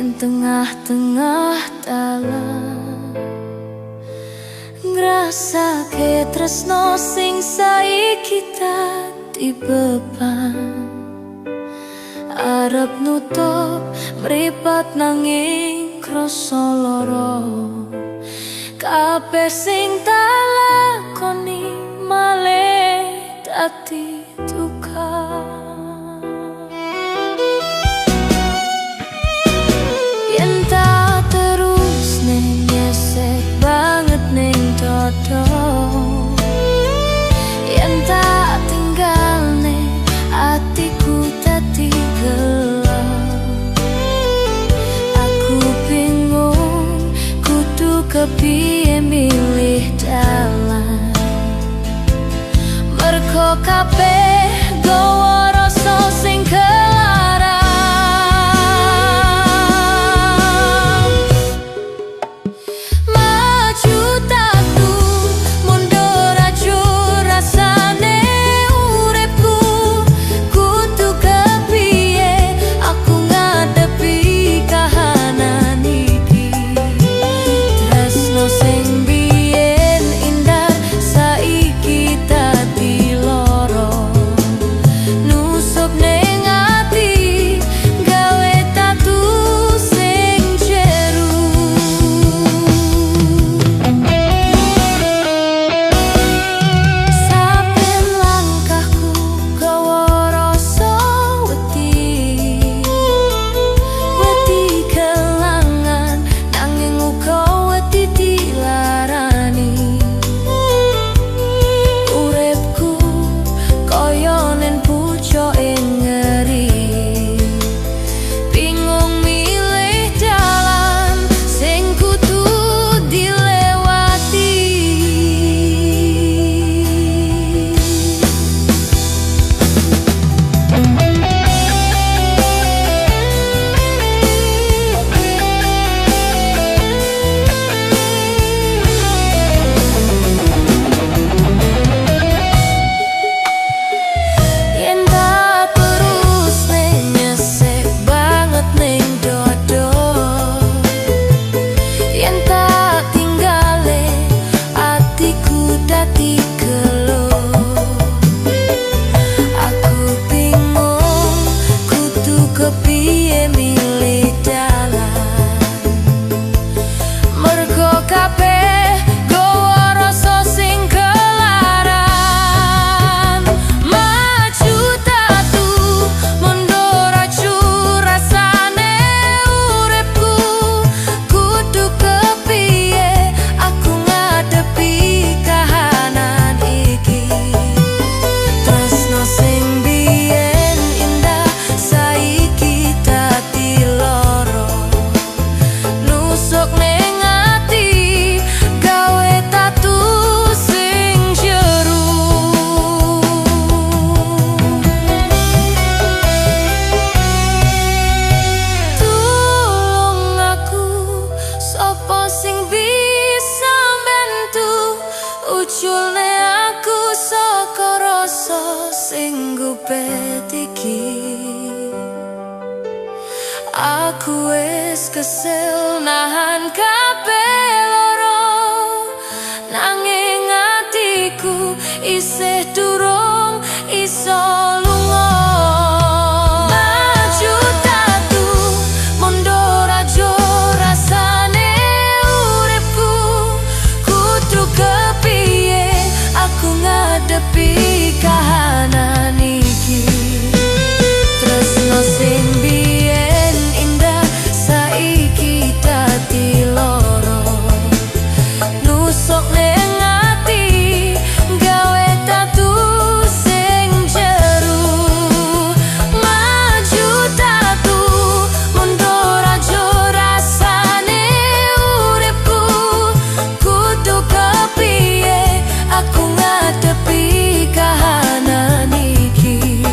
Yen tengah-tengah dalan ngrasake tresno sing saiki dadi beban, arep nutup mripat nanging krasa lara. Kabeh sing tak lakoni malih dadi duka. Yen tak terusne nyesek banget ning dodo, yen tak tinggalne atiku dadi gelo. Aku bingung kudu kepiye milih dalan, mergo kabeh gawa rasa sing kelaran. Maju tatu mundur ajur rasane uripku, kudu kepiye aku ngadepi kahanan iki. Tresno sing biyen indah saiki dadi loro, nusuk ning ati gawe tatu sing jeru. Saben langkahku gawa rasa wedi, wedi kelangan nanging uga wedi dilarani. Uripku kaya nen pucuke ngeri, bingung milih dalan sing kudu dilewati. Yen tak terusne nyesek banget ning dodo, yen tak tinggale atiku dadi gelo. Aku bingung kudu kepiye milih dalan, mergo kabeh gawa rasa sing kelaran. Maju tatu mundur ajur rasane uripku, kudu kepiye aku ngadepi kahanan iki. Tresno sing biyen indah saiki dadi loro, nusuk ning ati gawe tatu sing jeru. Tulung aku, sapa sing bisa bantu uculne aku saka rasa sing gupet iki. Aku wis kesel nahan kabeh loro, nanging atiku isih durung iso lunga. Maju tatu mundur ajur rasane uripku, kudu kepiye aku ngadepi kahanan iki. Tresno sing biyen indah saiki dadi loro, nusuk ning ati gawe tatu sing jeru. Maju tatu mundur ajur rasane uripku, kudu kepiye aku ngadepi kahanan iki.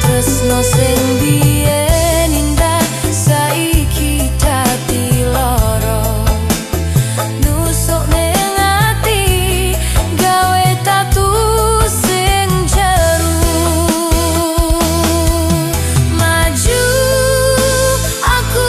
Tresno sing biyen indah saiki dadi loro, nusuk ning ati gawe tatu sing jeru. Maju aku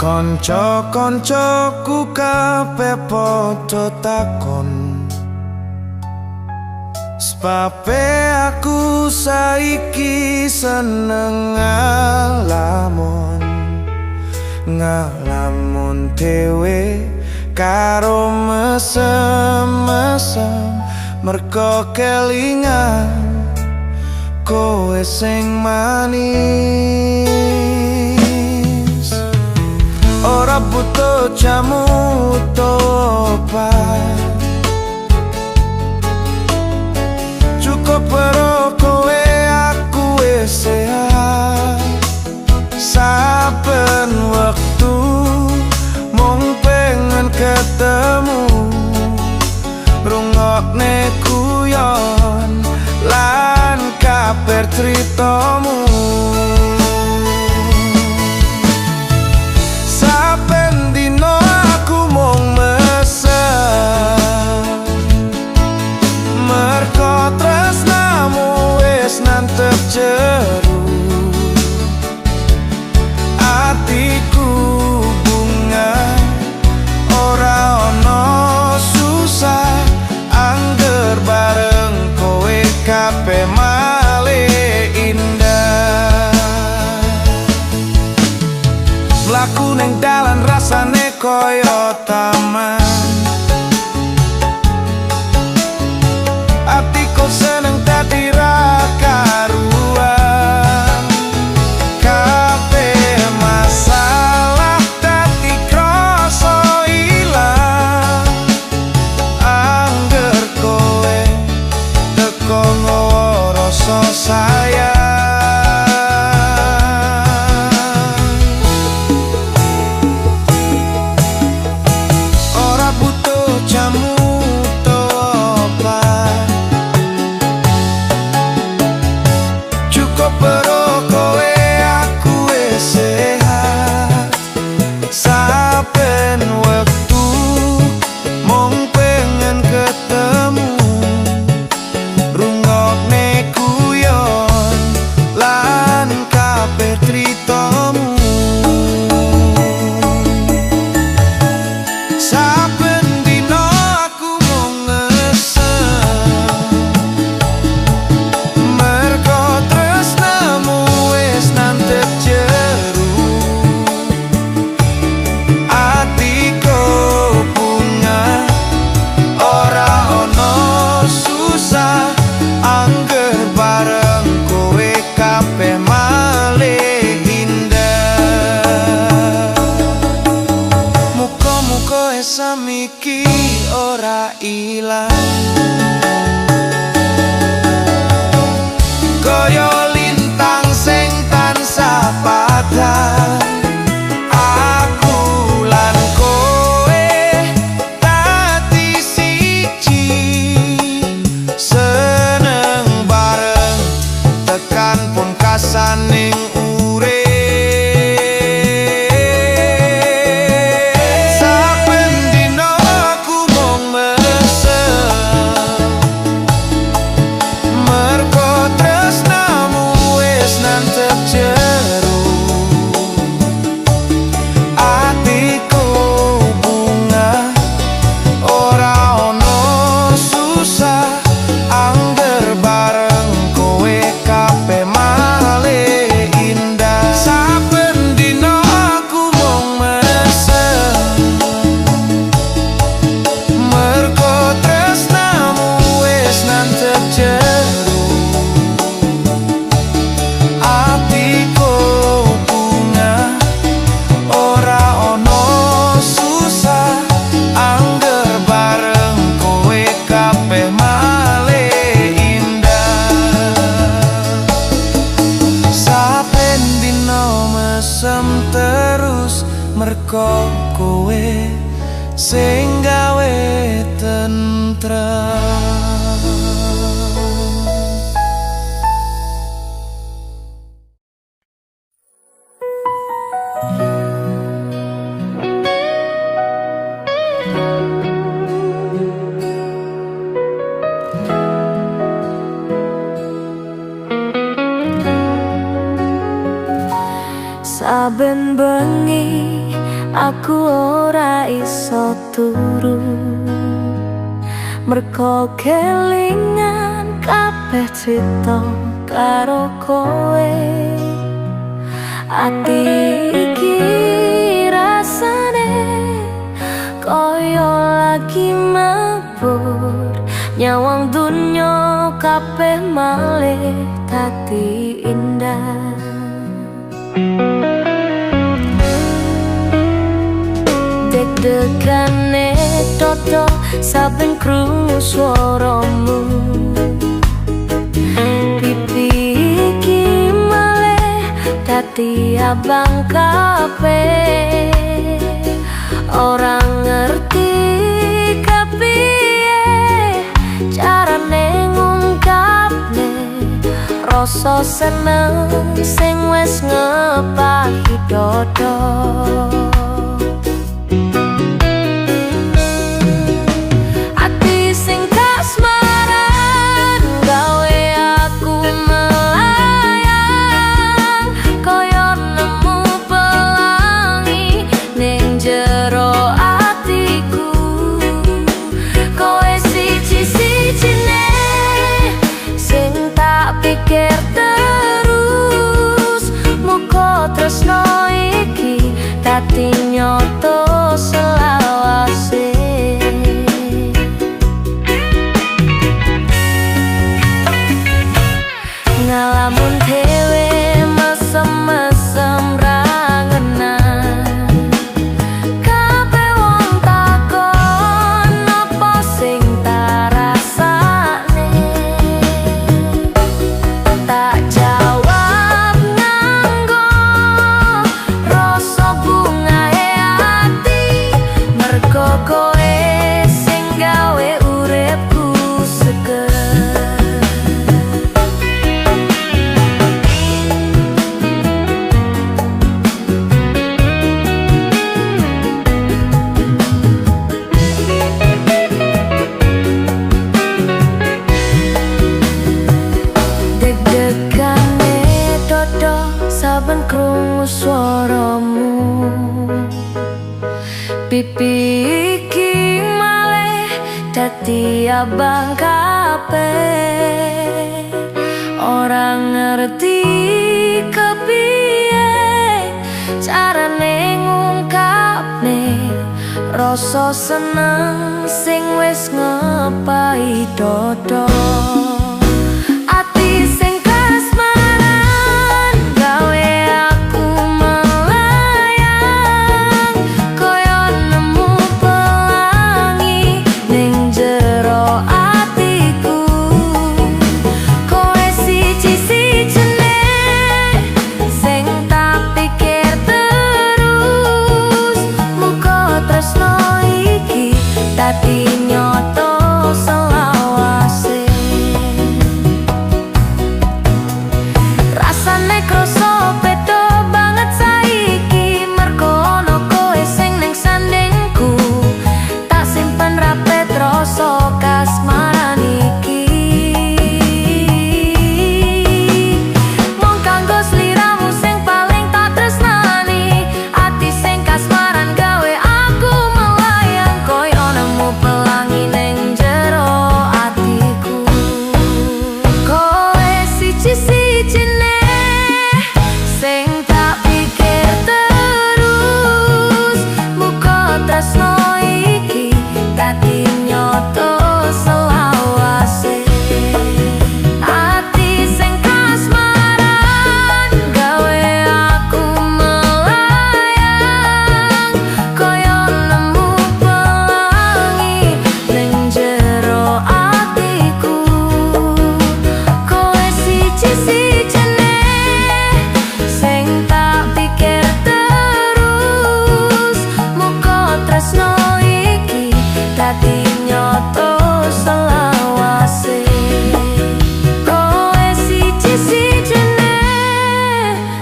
Kanca-kancaku kabeh padha takon, sebabe aku saiki seneng ngalamun, ngalamun dhewe karo mesem-mesem, mergo kelingan kowe sing manis. Ora butuh jamu tobat, cukup weruh kowe aku wis sehat. Saben wektu mung pengen ketemu, rungokne guyon lan kabar critamu. Saben dino aku mung mesem, mergo tresnamu wis nantep jeru. Atiku bungah ora ono susah, angger bareng kowe kabeh malih indah. Mlaku ning dalan rasane kaya taman, atiku seneng dadi ra karuan. Kabeh masalah dadi krasa ilang, angger kowe teko nggawa rasa sayang. Ora butuh jamu tobat, cukup weruh kowe aku wis sehat. Saben wektu mung pengen ketemu, rungokne guyon lan kabeh critamu. Saben dino aku mung ngesem, mergo tresnamu wis nantep jeru. Atiku bungah ora ono susah, angger bareng kowe kabeh malih indah. Muga-muga esem iki ora ilang, kaya lintang sing tansah padhang. Aku lan kowe dadi siji, seneng bareng tekan pungkasaning urip. Saben dino aku mung mesem, mergo tresnamu wis nantep jeru. Atiku bungah ora ono susah, angger bareng kowe kabeh malih indah. Saben dino aku mung mesem, mergo tresnamu wis nantep jeru. Atiku bungah ora ono susah, angger bareng kowe kabeh malih indah. Saben dino mesem terus, mergo kowe sing gawe tentrem. Saben bengi Aku ora iso turu, merko kelingan kabeh crita karo kowe. Ati iki rasane koyo lagi mabur, nyawang dunyo kabeh malih dadi indah. Deg-degane dodo saben krungu swaramu, pipi iki malih dadi abang kabeh. Ora ngerti kepiye carane ngungkapne rasa seneng sing wis ngepahi dodo. Ati sing kasmaran gawe aku melayang, koyo nemu pelangi ning jero atiku. Kowe siji-sijine sing tak pikir terus, muga tresno iki dadi nyoto selawase. Ngalamun dhewe mesem-mesem ra ngenah, kabeh wong takon apa sing tak rasane. Tak jawab nganggo rasa bungahe ati, mergo kowe sing gawe uripku seger. Deg-degane dodo saben krungu swaramu, pipi iki malih dadi abang kabeh. Ora ngerti kepiye carane ngungkapne rasa seneng sing wis ngepahi dodo. Ati sing kasmaran gawe aku melayang, koyo nemu pelangi ning jero atiku. Kowe siji-sijine sing tak pikir terus, muga tresno iki dadi nyoto selawase. Rasane kroso beda banget saiki, mergo ono kowe sing ning sandingku. Tak simpen rapet rasa kasmaran iki, mung kanggo sliramu sing paling tak tresnani. Ati sing kasmaran gawe aku melayang, koyo nemu pelangi ning jero atiku. Kowe siji-sijine sing tak pikir terus, muga tresno iki dadi nyoto selawase. Ati sing kasmaran gawe aku melayang, koyo nemu pelangi ning jero atiku. Kowe siji-sijine sing tak pikir terus, muga tresno iki dadi nyoto selawase. Kowe siji-sijine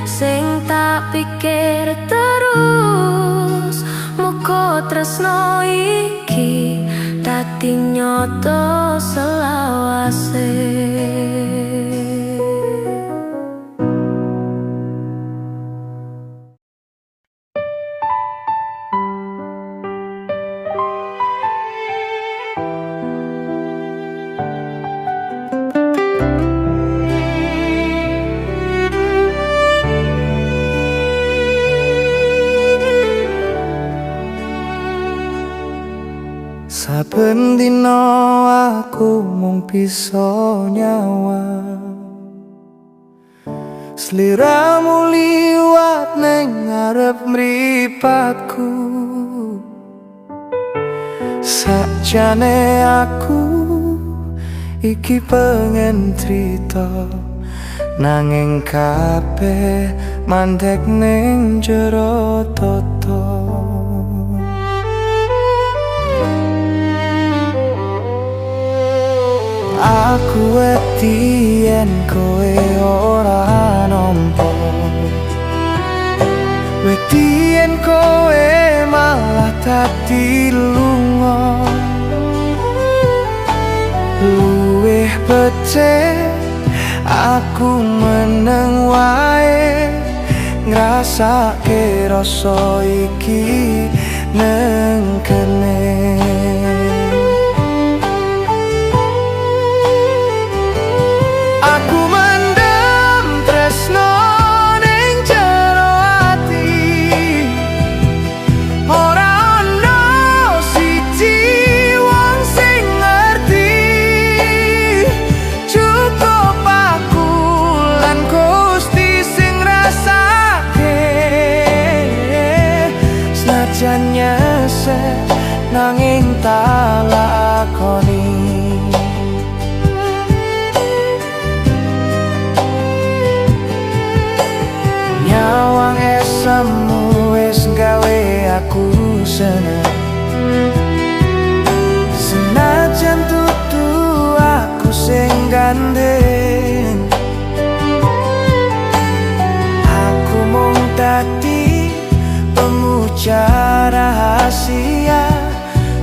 sing tak pikir terus, muga tresno iki dadi nyoto selawase. Saben dina aku mung bisa nyawang sliramu liwat neng ngarep mripatku. Sakjane aku iki pengen crita, nanging kabeh mandek ning jero toto. Aku wedi yen kowe ora nampa, wedi yen kowe malah dadi lunga. Luwih becik aku meneng wae, ngrasake rasa iki neng kene. Aku mendem tresno ning jero ati, ora ono siji wong sing ngerti. Cukup aku lan Gusti sing ngrasake, senajan nyesek nanging tak lakoni. Nyawang esemu wis gawe aku seneng, senajan dudu aku sing gandeng. Aku mung dadi pemuja rahasia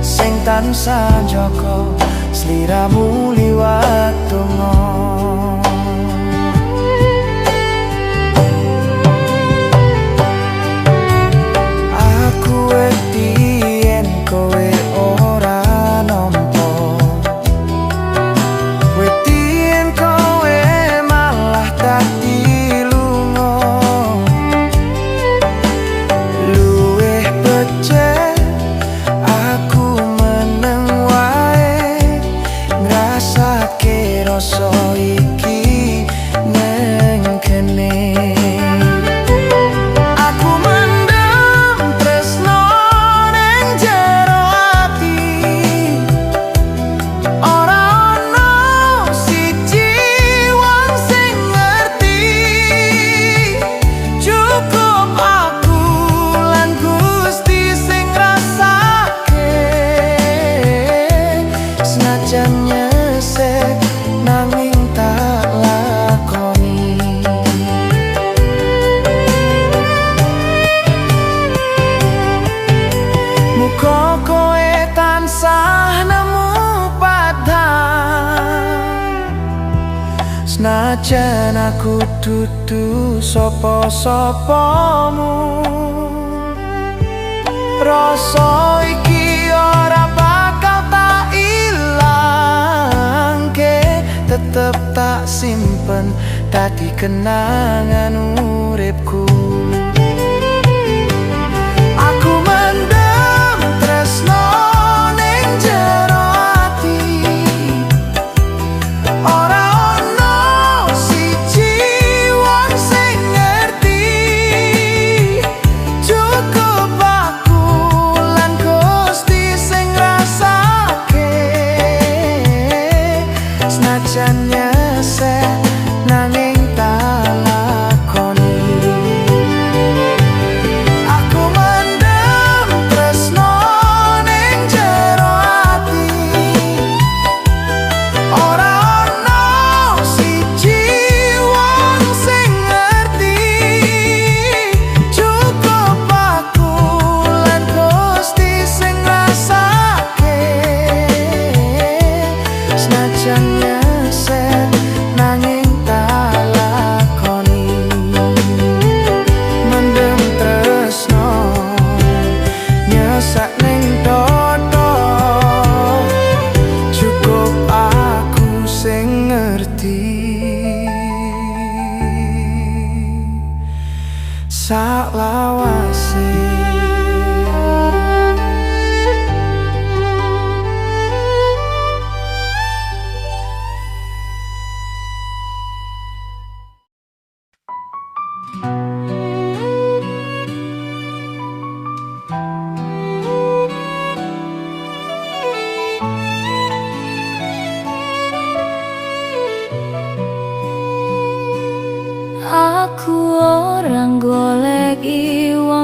sing tansah njaga sliramu liwat donga. Aku wedi yen kowe ora nampa, wedi yen kowe malah dadi lunga. Luwih becik aku meneng wae, ngrasake rasa iki neng kene. Aku mendem tresno ning jero ati, ora ono siji wong sing ngerti. Cukup aku lan Gusti sing ngrasake, senajan nyesek nanging tak lakoni. Muga kowe tansah nemu padang, senajan aku dudu sapa-sapamu. Rasa iki ora bakal tak ilangke, tetep tak simpen dadi kenangan uripku. Aku mendem tresno ning jero ati, ora ono siji wong sing ngerti. Cukup aku lan Gusti sing ngrasake, senajan nyesek nanging tak lakoni.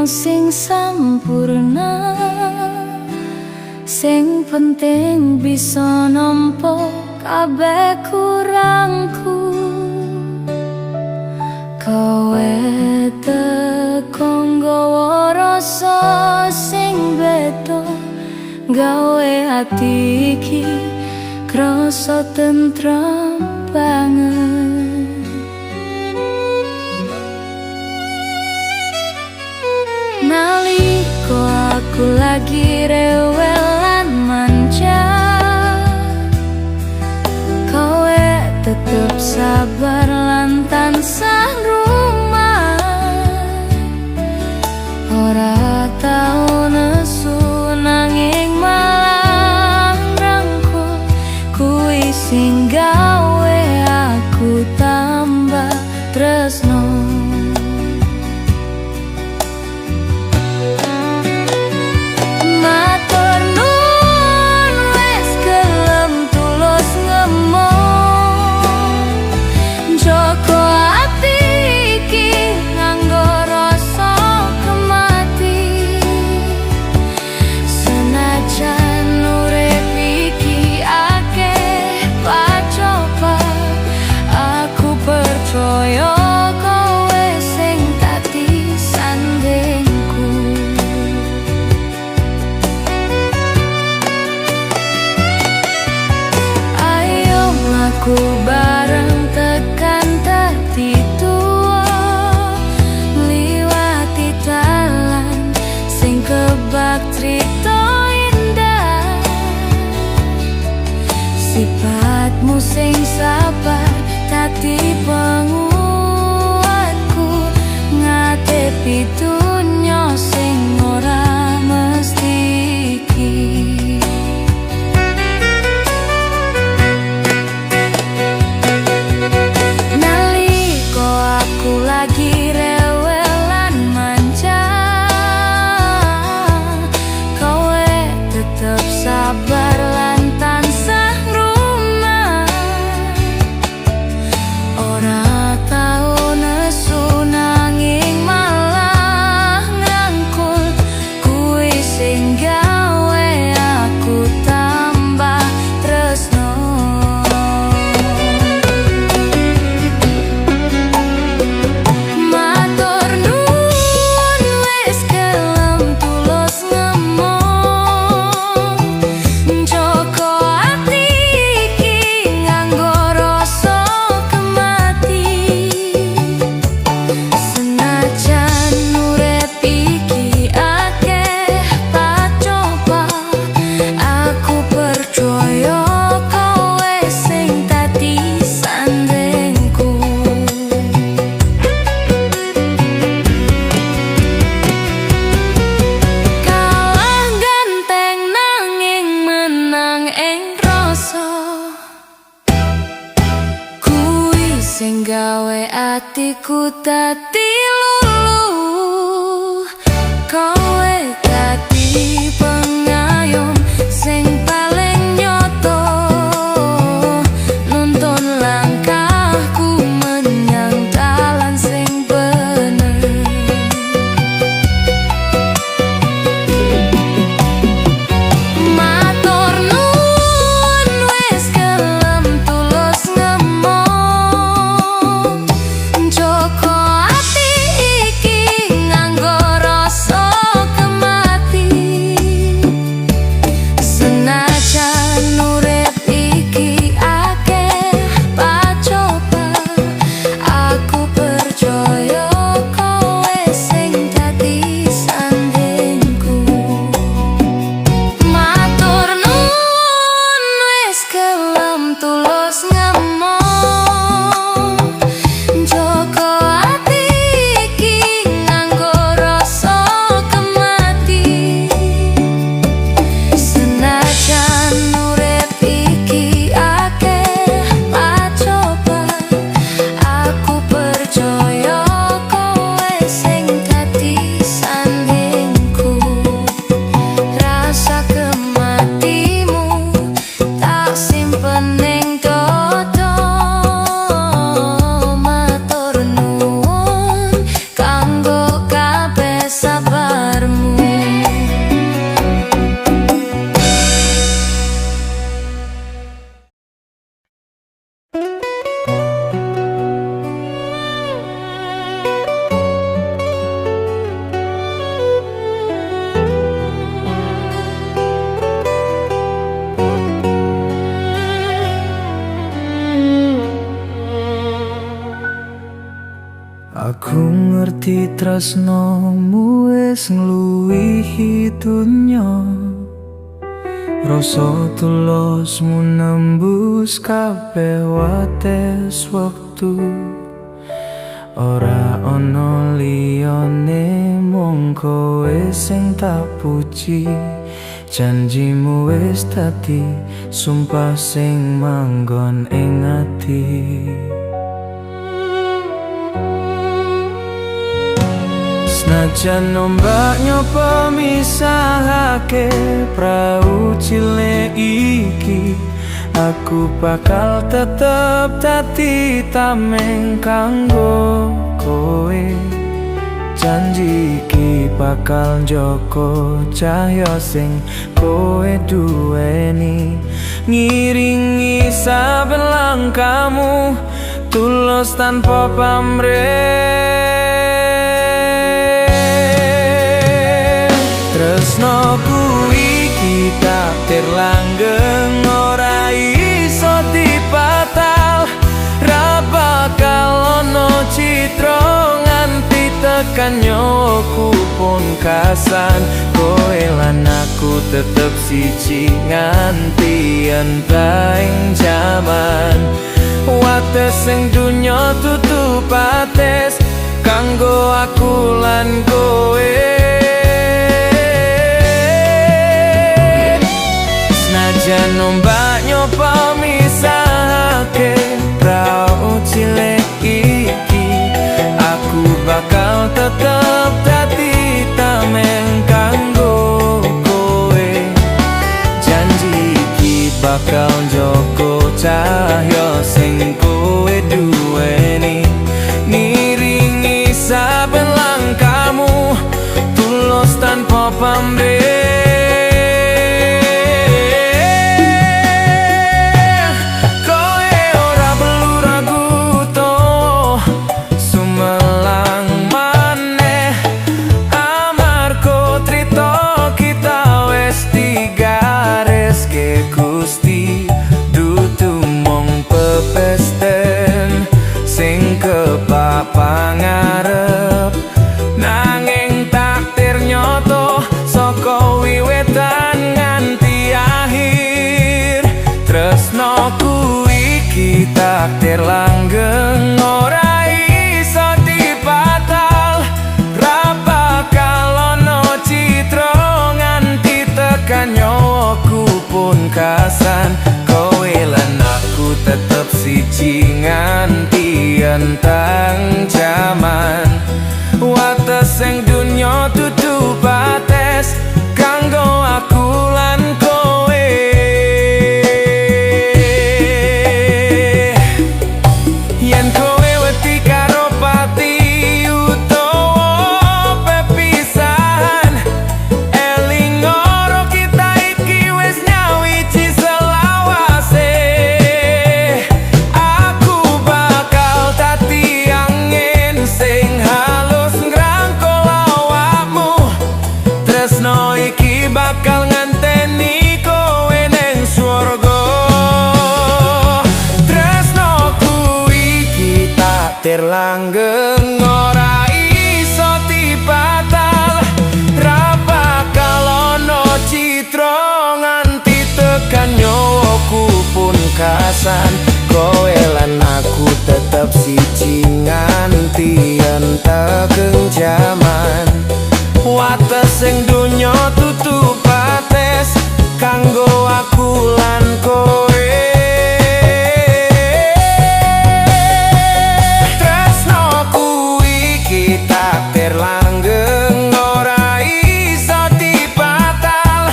sing sampurna. Sing penting bisa nampa kabeh kurangku. Kowe teko nggawa rasa sing beda, gawe ati iki krasa tentrem banget. Nalika aku lagi rewel lan manja, kowe tetep sabar lan tansah ngrumat. Ora tau nesu nanging malah ngrangkul, kuwi sing gawe aku tambah tresno. Matur nuwun wis gelem tulus ngemong, njogo ati iki nganggo rasa kemati. Senajan urip iki akeh pacoba, aku percaya kowe sing dadi sandingku. Ayo mlaku bareng tekan dadi tuwa, liwati dalan sing kebak crita indah. Sifatmu sing sabar dadi penguatku ngadepi dunya sing ora mesti iki. Nalika aku lagi rewel lan manja, kowe tetep sabar lan tansah ngrumat. Ora tau nesu nanging malah ngrangkul, kuwi sing gawe aku tambah tresno. Matur nuwun wis gelem tulus ngemong, njogo ati iki nganggo rasa kemati. Senajan urip iki akeh pacoba, aku percaya kowe sing dadi sandingku. Kalah ganteng nanging menang ing rasa, kuwi sing gawe atiku dadi luluh. Kowe dadi pengayom sing paling nyoto, nuntun langkahku menyang dalan sing bener. Matur nuwun wis gelem tulus ngemong, njogo ati Ngerti tresnomu wis ngluwihi donya. Rasa tulusmu nembus kabeh wates wektu. Ora ana liyane, mung kowe sing tak puji. Janjimu wis dadi sumpah sing manggon ing ati. Senajan ombak nyoba misahake prau cilik iki, aku bakal tetep dadi tameng kanggo kowe. Janji iki bakal njogo cahya sing kowe duweni, ngiringi saben langkahmu tulus tanpa pamrih. Tresnoku iki takdir langgeng, ora iso dibatal. Ra bakal ono citra nganti tekan nyawaku pungkasan. Kowe lan aku tetep siji nganti entahing jaman. Wates sing donya dudu pates kanggo aku lan kowe. Senajan ombak nyoba misahake prau cilik iki, aku bakal tetep dadi tameng kanggo kowe. Janji iki bakal njogo cahya sing kowe duweni, ngiringi saben langkahmu tulus tanpa pamrih. Kowe ora perlu ragu to sumelang maneh, amarga trito kita wis digariske Gusti. Dudu mung pepesten sing kepak pangarep, nanging takdir nyoto saka wiwitan nganti akhir. Tresnoku iki takdir langgeng, ora iso dibatal. Ra bakal ono citra nganti tekan nyawaku pungkasan. Kowe lan aku tetep siji nganti entang jaman. Wates sing donya dudu pates kanggo aku lan kowe. Yen kowe wedi karo pati utawa pepisahan, elingoro kita iki wis nyawiji selawase. Aku bakal dadi angin sing halus ngrangkul awakmu. Tresno iki bakal nganteni kowe ning swarga. Tresnoku iki takdir langgeng, ora iso dibatal. Ra bakal ono citra nganti tekan nyawaku pungkasan. Kowe lan aku tetep siji nganti entekeng jaman. Wates sing donya dudu pates kanggo aku lan kowe. Tresnoku iki takdir langgeng, ora iso dibatal.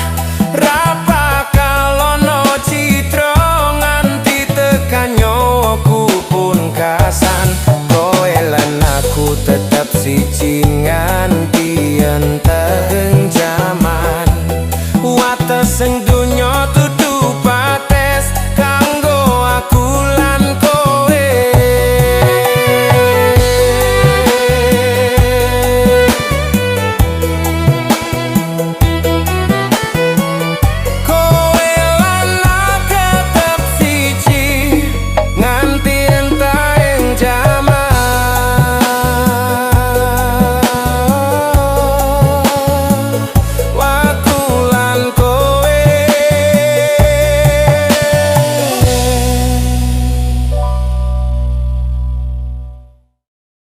Ra bakal ono citra nganti tekan nyawaku pungkasan. Kowe lan aku tetep siji nganti entekeng jaman. Wates sing